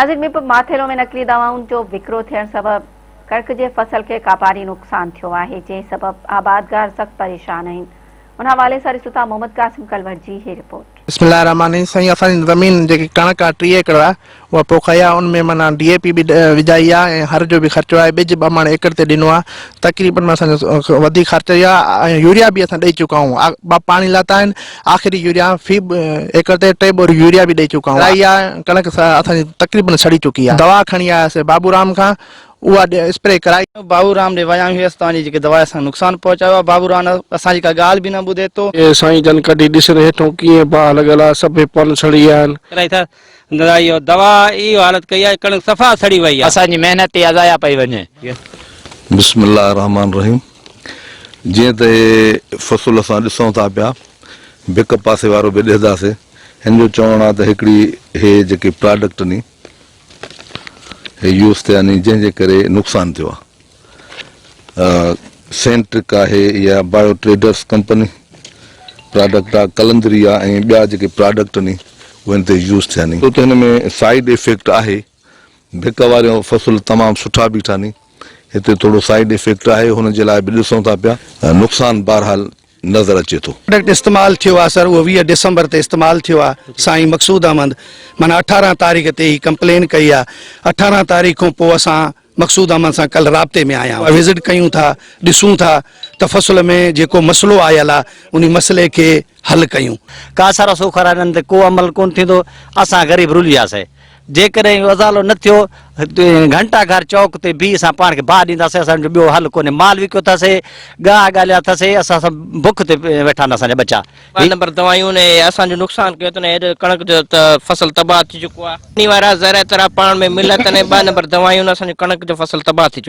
ناظرين ميرپور ماٿيلو ۾ نقلي دوائن جو وڪرو ٿيڻ سبب ڪڻڪ جي فصل کي ڪاپاري نقصان ٿيو آهي جنهن سبب آبادگار سخت پريشان آهن ان حوالي سان ڏسون ٿا محمد قاسم ڪلوڙ جي هي رپورٽ. بسم الله الرحمٰن الرحيم سائين اسان جي زمين جيڪي ڪڻڪ آ 30 ايڪڙ آ اها پوکائي آ ان ۾ معنيٰ ڊي اي پي به وجهائي آ ۽ هر جو به خرچو آهي ٻج ٻه مڻ ايڪڙ تي ڏنو آ تقريبن اسان جو وڌيڪ خرچ آ ۽ يوريا به اسان ڏئي چڪا آهيون ٻه پاڻي لاتا آهن آخري يوريا في ايڪڙ تي ٽي ٻوريون يوريا به ڏئي چڪا آهيون. رائي آ ڪڻڪ اسان جي تقريبن سڙي چڪي آ. دوا کڻي آياسي بابو رام کان اها اسپري ڪرائي. بابو رام ڏي ويا آهيون توهان جي جيڪي دوا اسان کي نقصان پهچايو آ بابو رام اسان جي ڪا ڳالهه به نه ٻڌي ٿو. اي سائين جن ڪڍي ڏسن هيٺون ڪيئن باهه لڳل آ سڀئي پن سڙي ويا آهن. ڪرائي ٿا دادا اهو دوا اهو حالت ڪئي آهي ڪڻڪ صفا سڙي وئي آهي. اسان جي محنت ئي اضايا پئي وڃي. بسم الله الرحمٰن الرحيم جيئن ته هي فصل اسان ڏسون ٿا پيا بڪ پاسي وارو به ڏسنداسي هن جو چوڻ آ ته هڪڙي هي جيڪي پراڊڪٽ ني هي يوز ٿيا ني جنهن جي ڪري نقصان ٿيو آ سينٽرڪ آهي يا بايو ٽريڊرس ڪمپني پراڊڪٽ آ قلندري آ ۽ ٻيا جيڪي پراڊڪٽ ني اهي هن تي يوز ٿيا ني ڇو ته هن ۾ سائيڊ افيڪٽ آهي ڀڪ واريون فصل تمام سٺا بيٺا ني هتي ٿورو سائيڊ افيڪٽ آهي هن جي لاء به ڏسون ٿا پيا نقصان بهرحال نظر اچي ٿو. پراڊڪٽ استعمال ٿيو آ سر اهو 20 ڊسمبر تي استعمال ٿيو آ سائين مقصود احمد معنيٰ 18 تاريخ تي هي ڪمپلين ڪئي آ 18 تاريخ کان پوء اسان مقصود احمد سان ڪلهه رابطي ۾ آيا آهيون وزٽ ڪيون ٿا ڏسون ٿا ته فصل ۾ جيڪو مسئلو آيل آ انهي مسئلي کي حل ڪيون. ڪا سر سوکر انهن تي ڪو عمل ڪونه ٿيندو اسان غريب رلي وياسين جيڪڏهن اهو ازالو نه ٿيو گهنٽا گهر چوڪ تي بيهي اسان پاڻ کي باهه ڏينداسين اسان جو ٻيو حل ڪونهي مال وڪيو اٿاسين ڳاهه ڳالهيا اٿاسين اسان سڀ بک تي ويٺا آهن اسان جا ٻچا. ٻه نمبر دوائيون ني اسان جو نقصان ڪيو اٿن هيڏو ڪڻڪ جو ته فصل تباهه ٿي چڪو آهي. وارا زرع طرح پاڻ ۾ ملت ني ٻه نمبر دوائيون اسان جو ڪڻڪ جو فصل تباهه ٿي چڪو.